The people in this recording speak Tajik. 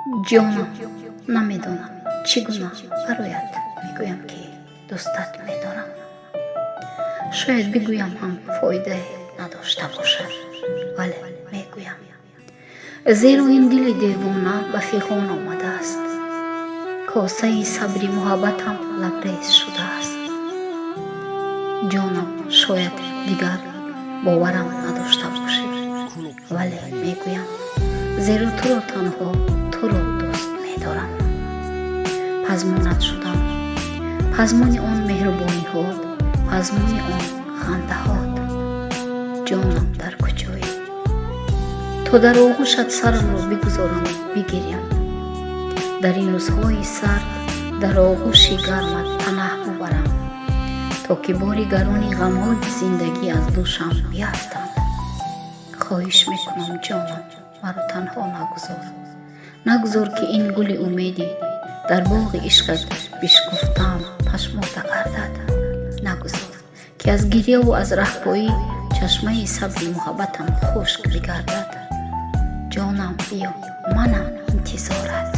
Ҷонам, намедонам, чӣ гуна бароят мегӯям, ки дӯстат медорам. Шояд бигӯям ҳам, фоидае надошта бошад, вале мегӯям, зеро ин дили девона ба фиғон омадааст, косаи сабри муҳаббатам лабрез шудааст. Ҷонам, шояд дигар боварам надошта бошӣ, вале мегӯям, зеро туро, танҳо туро дӯст медорам. Пазмонат шудам, пазмони он меҳрубониҳот, пазмони он хандаҳот. Ҷонам, дар куҷоӣ, то дар оғӯшат сарамро бигузораму бигирям? Дар ин рӯзҳои сард дар оғӯши гармат панаҳ бубарам, то ки бори гарони ғамҳои зиндагӣ аз дӯшам биафтанд. Хоҳиш мекунам, ҷонам, маро танҳо нагузор. Нагузор, ки ин гули умедӣ дар боғи ишқат бишкуфтаам пашмурда гардад. Нагузор, ки аз гирьяву аз раҳпоӣ чашмаи сабри муҳаббатам хушк бигардад. Ҷонам, биё, манам интизорат.